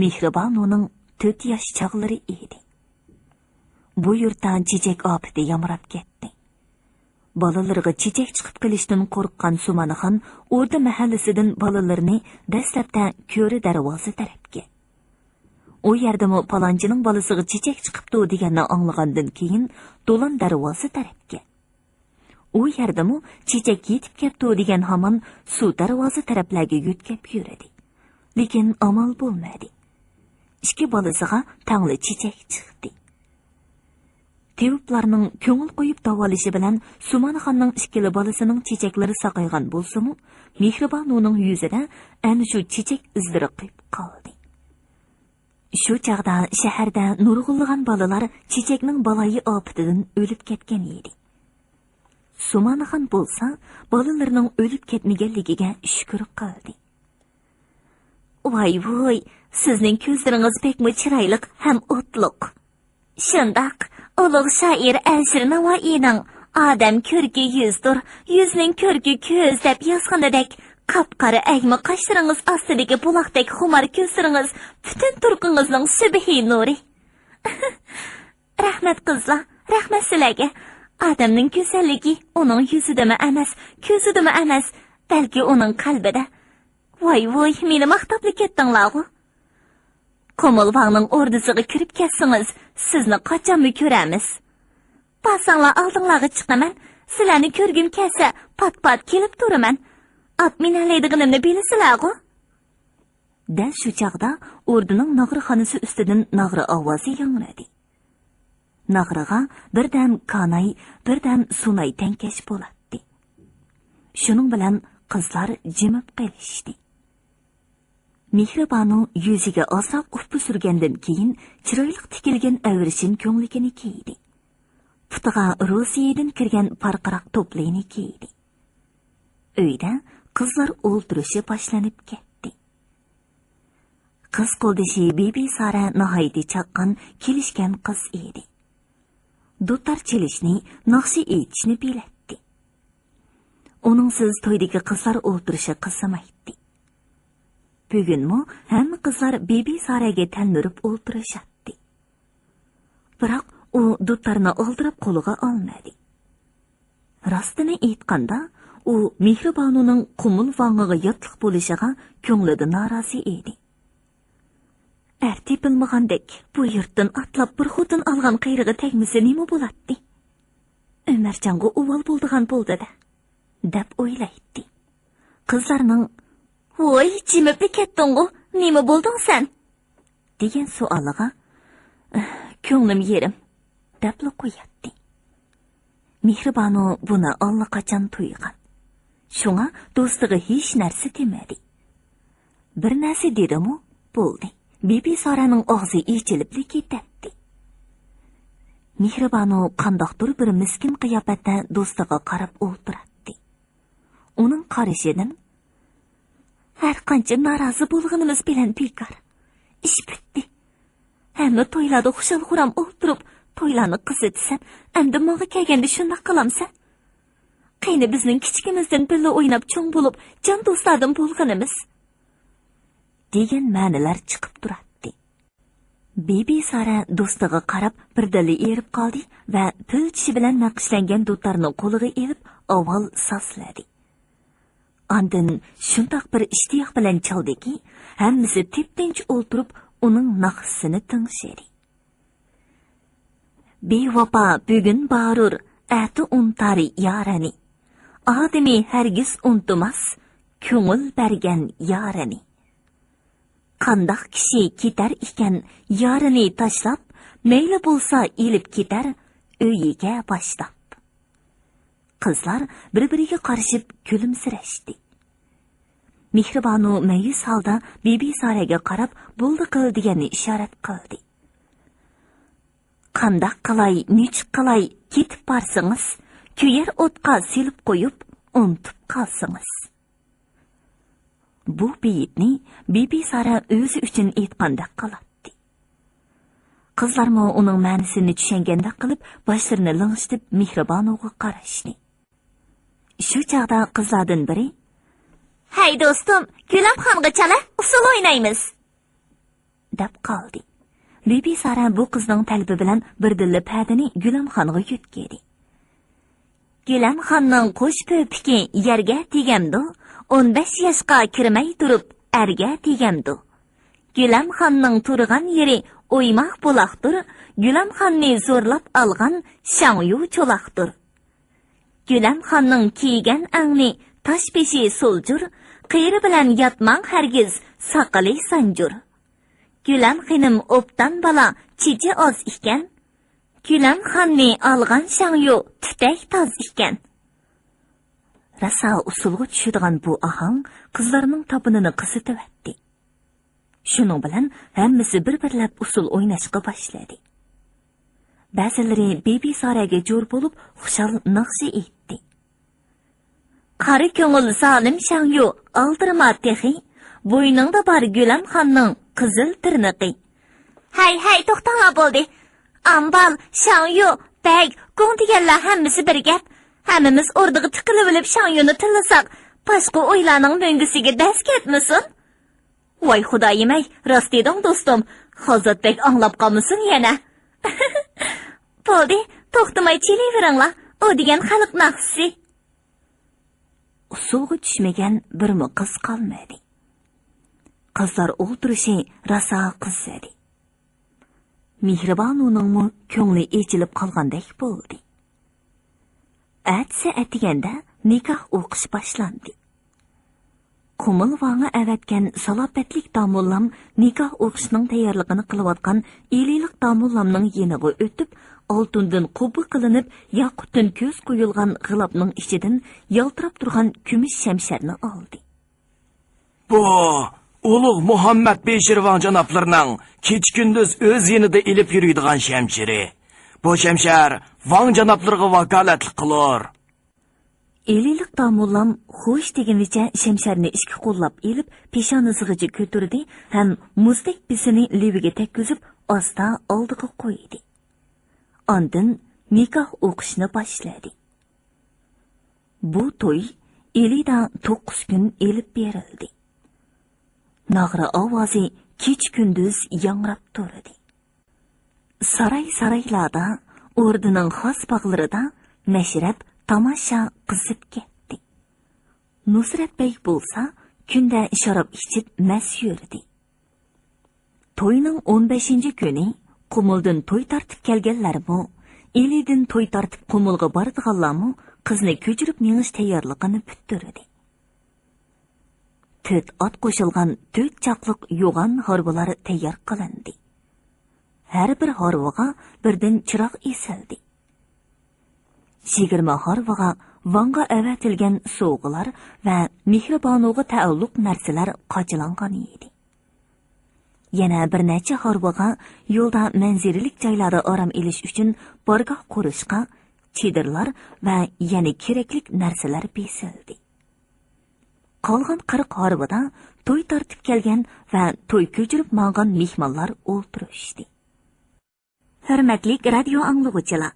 مېھرىبانۇنىڭ تۆت ياش چاغلىرى ئىدى. بۇ يۇرتتا چېچەك ئاپىتى يامراپ كەتتى. بالىلىرىغا چېچەك چىقىپ قېلىشتىن قورققان سۇمانخان ئوردا مەھەللىسىدىن بالىلىرىنى دەسلەپتە كۆرە دەرۋازا تەرەپكە، ئۇ يەردىمۇ پالانچىنىڭ بالىسىغا چېچەك چىقىپتۇ دېگەننى ئاڭلىغاندىن كېيىن دولان دەرۋازا تەرەپكە، ئۇ يەردىمۇ چېچەك يېتىپ كەپتۇ دېگەن ھامان سۇ دەرۋازا تەرەپلەرگە يۆتكەپ يۈردى. لېكىن ئامال بولمىدى. ئىككى بالىسىغا تەڭلا چېچەك چىقتى. تېۋىپلارنىڭ كۆڭۈل قويۇپ داۋالىشى بىلەن سۇمانخاننىڭ ئىككىلا بالىسىنىڭ چېچەكلىرى ساقايغان بولسىمۇ، مېھرىبانۇنىڭ يۈزىدە ئەنە شۇ چېچەك ئىزلىرى قېلىپ قالدى. شۇ چاغدا شەھەردە نۇرغۇنلىغان بالىلار چېچەكنىڭ بالايى ئاپىتىدىن ئۆلۈپ كەتكەن ئىدى. سۇمانخان بولسا بالىلىرىنىڭ ئۆلۈپ كەتمىگەنلىكىگە شۈكۈر قىلدى. ۋاي ۋۇي، سىزنىڭ كۆزلىرىڭىز بەكمۇ چىرايلىق ھەم ئوتلۇق. شۇنداق، ئۇلۇغ شائىر ئەلىشىر ناۋائىينىڭ «ئادەم كۆركى يۈزدۇر، يۈزنىڭ كۆركى كۆز» دەپ يازغىنىدەك، قاپقارا ئەگمە قاشلىرىڭىز ئاستىدىكى بۇلاقتەك خۇمار كۆزلىرىڭىز پۈتۈن تۇرقىڭىزنىڭ سۈبھى نۇرى. رەھمەت قىزلار، رەھمەت سىلەرگە. ئادەمنىڭ گۈزەللىكى ئۇنىڭ يۈزىدىمۇ ئەمەس، كۆزىدىمۇ ئەمەس، بەلكى ئۇنىڭ قەلبىدە. ۋاي ۋۇي، مېنى ماختاپلا كەتتىڭلارغۇ. قۇمۇل ۋاڭنىڭ ئوردىسىغا كىرىپ كەتسىڭىز، سىزنى قاچانمۇ كۆرەرمىز. بارساڭلار ئالدىڭلارغا چىقىمەن، سىلەرنى كۆرگۈم كەلسە پات-پات كېلىپ تۇرىمەن. ئات مىنەلەيدىغىنىمنى بىلىسىلەرغۇ. دەل شۇ چاغدا ئوردىنىڭ ناغرىخانىسى ئۈستىدىن ناغرا ئاۋازى ياڭرىدى. ناغرىغا بىردەم كاناي، بىردەم سۇناي تەڭكەش بولاتتى. شۇنىڭ بىلەن قىزلار جىمىپ قېلىشتى. مېھرىبانۇ يۈزىگە ئازراق ئۇپا سۈرگەندىن كېيىن، چىرايلىق تىكىلگەن ئەۋرىشىم كۆڭلىكىنى كىيدى. پۇتىغا روسىيەدىن كىرگەن پارقىراق توپلىنى كىيدى. ئۆيدە قىزلار ئولتۇرۇشى باشلىنىپ كەتتى. قىز قولدىشى بىبىسارە ناھايىتى چاققان، كېلىشكەن قىز ئىدى. دۇتار چېلىشنى، ناخشا ئېيتىشنى بىلەتتى. ئۇنىڭسىز تويدىكى قىزلار ئولتۇرۇشى قىزىمايتتى. بۈگۈنمۇ ھەممە قىزلار بىبىسارەگە تەلمۈرۈپ ئولتۇرۇشاتتى. بىراق ئۇ دۇتارنى ئالدىراپ قولىغا ئالمىدى. راستىنى ئېيتقاندا، ئۇ مېھرىبانۇنىڭ قۇمۇل ۋاڭىغا ياتلىق بولۇشىغا كۆڭلىدە نارازى ئىدى. ئەر تېپىلمىغاندەك، بۇ يۇرتتىن ئاتلاپ بىر خوتۇن ئالغان قېرىغا تەگمىسە نېمە بولاتتى؟ ئۆمەرجانغا ئۇۋال بولىدىغان بولدى-دە، دەپ ئويلايتتى. قىزلارنىڭ «ۋوي، جىمىپلا كەتتىڭغۇ، نېمە بولدۇڭ سەن؟» دېگەن سوئالىغا «كۆڭلۈم يېرىم» دەپلا قوياتتى. مېھرىبانۇ بۇنى ئاللىقاچان تۇيغان. شۇڭا دوستىغا ھېچ نەرسە دېمىدى. بىر نەرسە دېدىمۇ، بولدى. بىبىسارەنىڭ ئاغزى ئېچىلىپلا كېتەتتى. مېھرىبانۇ قانداقتۇر بىر مىسكىن قىياپەتتە دوستىغا قاراپ ئولتۇراتتى. ئۇنىڭ قارىشىدىن، «ھەرقانچە نارازى بولغىنىمىز بىلەن بىكار. ئىش پۈتتى. ھەممە تويلاردا خۇشال-خۇرام ئولتۇرۇپ، تويلارنى قىزىتىسەن، ئەمدى ماڭا كەلگەندە شۇنداق قىلامسەن؟ قېنى بىزنىڭ كىچىكىمىزدىن بىللە ئويناپ چوڭ بولۇپ، جان دوستلاردىن بولغىنىمىز؟» دېگەن مەنىلەر چىقىپ تۇراتتى. بىبىسارە دوستىغا قاراپ بىردىنلا ئېرىپ قالدى ۋە پىل چىشى بىلەن نەقىشلەنگەن دۇتارنى قولىغا ئېلىپ، ئاۋۋال سازلىدى. ئاندىن شۇنداق بىر ئىشتىياق بىلەن چالدىكى، ھەممىسى تىپتىنچ ئولتۇرۇپ، ئۇنىڭ ناخشىسىنى تىڭشىدى. بىۋاپا بۈگۈن بارۇر، ئەتە ئۇنتار يارىنى. ئادىمى ھەرگىز ئۇنتۇماس، كۆڭۈل بەرگەن يارىنى. قانداق كىشى كېتەر ئىكەن يارىنى تاشلاپ، مەيلى بولسا ئېلىپ كېتەر ئۆيىگە باشلاپ. قىزلار بىر-بىرىگە قارىشىپ كۈلۈمسىرەشتى. مېھرىبانۇ مەيۈس ھالدا بىبىسارەگە قاراپ، بولدى قىل دېگەننى ئىشارەت قىلدى. قانداق قىلاي، نېچۈك قىلاي، كېتىپ بارسىڭىز، كۆيەر ئوتقا سېلىپ قويۇپ، ئۇنتۇپ قالسىڭىز. بۇ بېيىتنى بىبىسارە ئۆزى ئۈچۈن ئېيتقاندەك قىلاتتى. قىزلارمۇ ئۇنىڭ مەنىسىنى چۈشەنگەندەك قىلىپ، باشلىرىنى لىڭشىتىپ مېھرىبانۇغا قاراشتى. شۇ چاغدا قىزلاردىن بىرى، «ھەي دوستۇم، گۈلەمخانغا چالە، ئۇسسۇل ئوينايمىز!» دەپ قالدى. بىبىسارە بۇ قىزنىڭ تەلىپى بىلەن بىردىنلا پەدىنى گۈلەمخانغا يۆتكىدى. گۈلەمخاننىڭ قوش پۆپۈكى يەرگە تېگەمدۇ؟ ئون بەش ياشقا كىرمەي تۇرۇپ ئەرگە تېگەمدۇ؟ گۈلەمخاننىڭ تۇرغان يېرى ئويماق بۇلاقتۇر، گۈلەمخاننى زورلاپ ئالغان شاڭيۇ چولاقتۇر. گۈلەمخاننىڭ كىيگەن ئەڭنى تاش بېشى سولجۇر، قېرى بىلەن ياتماڭ ھەرگىز ساقىلى سانجۇر. گۈلەم خېنىم ئوبدان بالا، چېچى ئاز ئىكەن. گۈلەم خاننى ئالغان شاڭيۇ تۈتەك تاز ئىكەن. راسا ئۇسسۇلغا چۈشىدىغان بۇ ئاھاڭ قىزلارنىڭ تاپىنىنى قىزىتىۋەتتى. شۇنىڭ بىلەن ھەممىسى بىر-بىرلەپ ئۇسسۇل ئويناشقا باشلىدى. بەزىلىرى بىبىسارەگە جور بولۇپ خۇشال ناخشا ئېيتتى. قارا كۆڭۈل زالىم شاڭيۇ، ئالدىرىما تېخى، بوينۇڭدا بار گۈلەم خاننىڭ قىزىل تىرنىقى. ھەي، ھەي، توختاڭلار بولدى. ئامبال، شاڭيۇ، بەگ، گۇڭ دېگەنلەر ھەممىسى بىر گەپ. ھەممىمىز ئوردىغا تىقىلىۋېلىپ شاڭيۇنى تىللىساق، باشقا ئويلارنىڭ مۈڭگۈسىگە دەس كەتمىسۇن. ۋاي خۇدايىم-ئەي، راست دېدىڭ دوستۇم. خالزات بەگ ئاڭلاپ قالمىسۇن يەنە. بولدى، توختىماي چېلىۋېرىڭلار. ئۇ دېگەن خەلق ناخشىسى. ئۇسسۇلغا چۈشمىگەن بىرمۇ قىز قالمىدى. قىزلار ئولتۇرۇشى راسا قىزىدى. مېھرىبانۇنىڭمۇ كۆڭلى ئېچىلىپ قالغاندەك بولدى. ئەتىسى ئەتىگەندە نىكاھ ئوقۇش باشلاندى. قۇمۇل ۋاڭى ئەۋەتكەن سالاپەتلىك داموللام نىكاھ ئوقۇشنىڭ تەييارلىقىنى قىلىۋاتقان ئىلىلىق داموللامنىڭ يېنىغا ئۆتۈپ، ئالتۇندىن قۇببە قىلىنىپ، ياقۇتتىن كۆز قويۇلغان غىلاپنىڭ ئىچىدىن يالتىراپ تۇرغان كۈمۈش شەمشەرنى ئالدى. بۇ ئۇلۇغ مۇھەممەد بېشىر ۋاڭ جانابلىرىنىڭ كېچە-كۈندۈز ئۆز يېنىدا ئېلىپ يۈرىدىغان شەمشىرى. بۇ شەمشەر ۋاڭ جانابلىرىغا ۋاكالەتلىك قىلۇر. ئىلىلىق داموللام خوش دېگىنىچە شەمشەرنى ئىككى قوللاپ ئېلىپ، پېشانىسىغىچە كۆتۈردى ھەم مۇزدەك بىسىنى لېۋىگە تەگكۈزۈپ، ئاستا ئالدىغا قويدى. ئاندىن نىكاھ ئوقۇشنى باشلىدى. بۇ توي ئىلىدا توققۇز كۈن ئېلىپ بېرىلدى. ناغرا ئاۋازى كېچە-كۈندۈز ياڭراپ تۇردى. ساراي-سارايلاردا، ئوردىنىڭ خاس باغلىرىدا مەشرەپ، تاماشا قىزىپ كەتتى. نۇسرەت بەگ بولسا كۈندە شاراب ئىچىپ مەست يۈردى. توينىڭ ئون بەشىنچى كۈنى قۇمۇلدىن توي تارتىپ كەلگەنلەرمۇ، ئىلىدىن توي تارتىپ قۇمۇلغا بارىدىغانلارمۇ قىزنى كۆچۈرۈپ مېڭىش تەييارلىقىنى پۈتتۈردى. تۆت ئات قوشۇلغان تۆت چاقلىق يوغان ھارۋىلار تەييار قىلىندى. ھەر بىر ھارۋىغا بىردىن چىراغ ئېسىلدى. يىگىرمە ھارۋىغا ۋاڭغا ئەۋەتىلگەن سوۋغىلار ۋە مېھرىبانۇغا تەئەللۇق نەرسىلەر قاچىلانغان ئىدى. يەنە بىر نەچچە ھارۋىغا يولدا مەنزىرىلىك جايلاردا ئارام ئېلىش ئۈچۈن بارگاھ قۇرۇشقا چېدىرلار ۋە يەنە كېرەكلىك نەرسىلەر بېسىلدى. قالغان قىرىق ھارۋىدا توي تارتىپ كەلگەن ۋە توي كۆچۈرۈپ ماڭغان مېھمانلار ئولتۇرۇشتى. ھۆرمەتلىك رادىيو ئاڭلىغۇچىلار!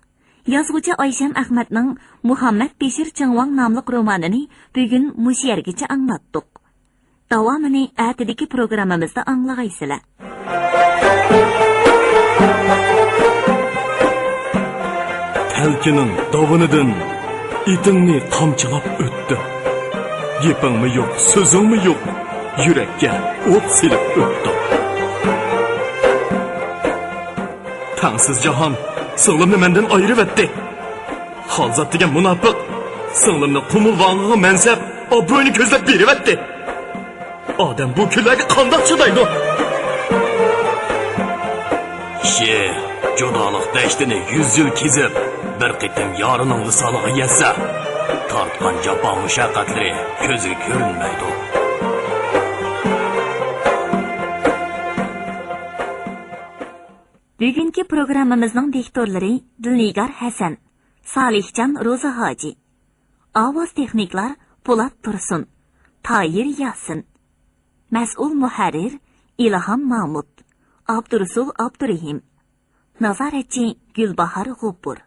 يازغۇچى ئايشەم ئەخمەتنىڭ مۇھەممەد بېشىر چىڭۋاڭ ناملىق رومانىنى بۈگۈن مۇشۇ يەرگىچە ئاڭلاتتۇق. داۋامىنى ئەتىدىكى پروگراممىمىزدا ئاڭلىغايسىلەر. تەلكىنىڭ داۋىنىدىن ئېتىڭنى قامچىلاپ ئۆتتۈم. گېپىڭمۇ يوق، سۆزۈڭمۇ يوق، يۈرەككە ئوت سېلىپ ئۆتتۈم. تەڭسىز جاھان سىڭلىمنى مەندىن ئايرىۋەتتى. خالزات دېگەن مۇناپىق سىڭلىمنى قۇمۇل ۋاڭىغا مەنسەپ، ئابرۇينى كۆزلەپ بېرىۋەتتى. ئادەم بۇ كۈنلەرگە قانداق چىدايدۇ؟ كىشى جۇدالىق دەشتىنى يۈز يىل كېزىپ، بىر قېتىم يارىنىڭ ۋىسالىغا يەتسە، تارتقان جاپا مۇشەققەتلىرى كۆزگە كۆرۈنمەيدۇ. بۈگۈنكى پروگراممىمىزنىڭ دىكتورلىرى دىلنىگار ھەسەن، سالىھجان روزى ھاجى. ئاۋاز تېخنىكلار پولات تۇرسۇن، تاھىر ياسىن. مەسئۇل مۇھەررىر ئىلھام مامۇت، ئابدۇرۇسۇل ئابدۇرېھىم. نازارەتچى گۈلباھار غوپۇر.